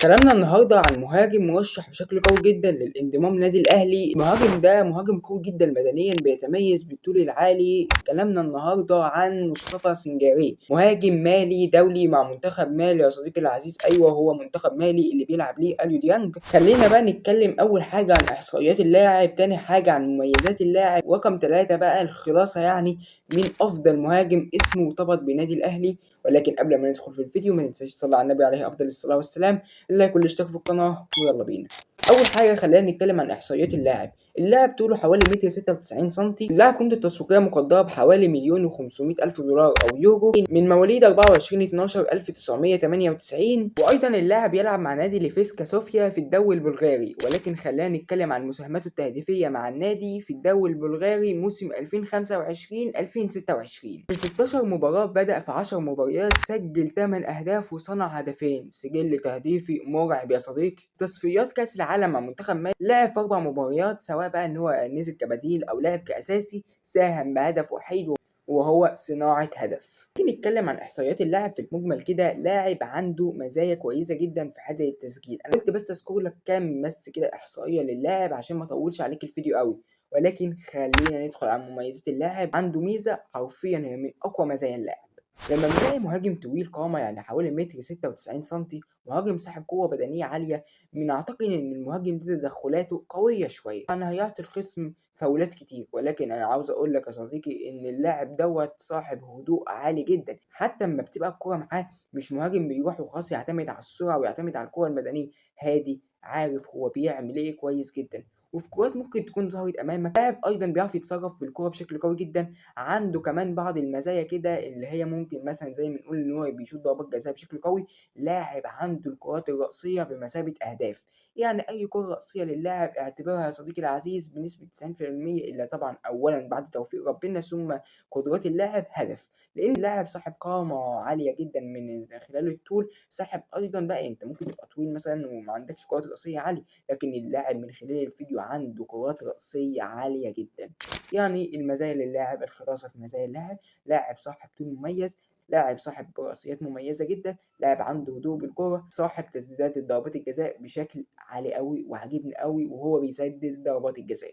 كلامنا النهارده عن مهاجم مرشح بشكل قوي جدا للانضمام لنادي الاهلي. المهاجم ده مهاجم قوي جدا بدنيا، بيتميز بالطول العالي. كلامنا النهارده عن مصطفى سنجاري، مهاجم مالي دولي مع منتخب مالي يا صديقي العزيز. ايوه هو منتخب مالي اللي بيلعب ليه اليو ديانج. خلينا بقى نتكلم اول حاجة عن احصائيات اللاعب، تاني حاجة عن مميزات اللاعب، رقم 3 بقى الخلاصة، يعني مين افضل مهاجم اسمه ارتبط بنادي الاهلي. ولكن قبل ما ندخل في الفيديو ما ننساش تصلي على النبي عليه افضل الصلاة والسلام، لايك والاشتراك في القناة، ويلا بينا. اول حاجة خلينا نتكلم عن احصائيات اللاعب. اللاعب طوله حوالي 196 سم، اللاعب قيمته التسويقية مقدره بحوالي 1,500,000 دولار او يورو، من مواليد 24/12/1998. وايضا اللاعب يلعب مع نادي ليفسكا صوفيا في الدوري البلغاري. ولكن خلينا نتكلم عن مساهماته التهديفيه مع النادي في الدوري البلغاري موسم 2025-2026. في 16 مباراة بدأ في 10 مباريات، سجل 8 اهداف وصنع هدفين، سجل تهديفي مرعب يا صديقي. تصفيات كاس العالم مع منتخب مالي لعب في 4 مباريات، سواء بقى ان هو نزل كبديل او لعب كاساسي، ساهم بهدف وحيد وهو صناعة هدف. ممكن نتكلم عن احصائيات اللاعب في المجمل كده. لاعب عنده مزايا كويسة جدا في حتة التسجيل. انا قلت بس اذكر لك كام بس كده احصائية للاعب عشان ما اطولش عليك الفيديو قوي، ولكن خلينا ندخل على مميزات اللاعب. عنده ميزة حرفيا هي من اقوى مزايا اللاعب. لما بنلاقي مهاجم طويل قامة، يعني حوالي 1.96 سنتي، مهاجم صاحب قوة بدنية عالية، بنعتقد إن المهاجم ده تدخلاته قوية شوية، أنا هيعطي الخصم فاولات كتير. ولكن أنا عاوز أقول لك يا صديقي إن اللاعب دوت صاحب هدوء عالي جدا، حتى لما بتبقى الكرة معاه مش مهاجم بيروح وخلاص يعتمد على السرعة ويعتمد على الكرة المدنية، هادي عارف هو بيعمل إيه كويس جدا. وفي كرات ممكن تكون ظهرت امامك، لاعب ايضا بيعرف يتصرف بالكرة بشكل قوي جدا. عنده كمان بعض المزايا كده اللي هي ممكن مثلا زي ما نقول ان هو بيشوط ضربات جزاء بشكل قوي. لاعب عنده الكرات الرأسية بمثابة اهداف، يعني اي كرة رأسية للاعب اعتبرها يا صديقي العزيز بنسبة 90%، الا طبعا اولا بعد توفيق ربنا ثم قدرات اللاعب، هدف. لان اللاعب صاحب قامة عالية جدا من خلال الطول، صاحب ايضا بقى انت ممكن تبقى طويل مثلا وما عندكش كرات رأسية عالية، لكن اللاعب من خلال الفيديو عنده قدرات رأسية عالية جدا. يعني المزايا للاعب، الخلاصة في مزايا اللاعب: لاعب صاحب طول مميز، لاعب صاحب رأسيات مميزة جدا، لاعب عنده هدوء بالكرة، صاحب تسديدات ضربات الجزاء بشكل عالي قوي وعاجبني قوي وهو بيسدد ضربات الجزاء.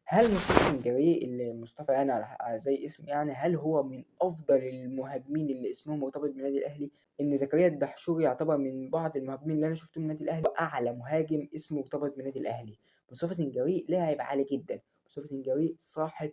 هل مصطفى سنجاري اللي مصطفى يعني على زي اسمه، يعني هل هو من افضل المهاجمين اللي اسمهم مرتبط بالنادي الاهلي؟ ان زكريا الدحشوري يعتبر من بعض المهاجمين اللي انا شفتهم من النادي الاهلي اعلى مهاجم اسمه مرتبط بالنادي الاهلي. مصطفى سنجاري لاعب عالي جدا، مصطفى سنجاري صاحب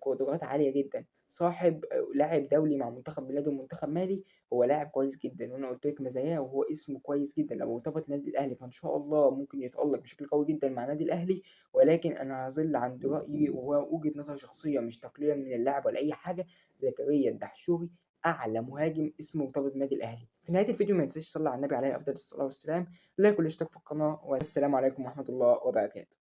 قدرات عالية جدا، صاحب لاعب دولي مع منتخب بلاده ومنتخب مالي، هو لاعب كويس جدا وانا قلت لك مزاياه وهو اسمه كويس جدا. لو ارتبط النادي الاهلي فان شاء الله ممكن يتالق بشكل قوي جدا مع النادي الاهلي. ولكن انا هظل عند رايي وهو وجهه نظر شخصية مش تقليلا من اللاعب ولا اي حاجة، زكريا الدحشوري اعلى مهاجم اسمه مرتبط بالنادي الاهلي. في نهاية الفيديو ما تنساش تصلي على النبي عليه افضل الصلاة والسلام، لايك والاشتراك في القناة، والسلام عليكم ورحمة الله وبركاته.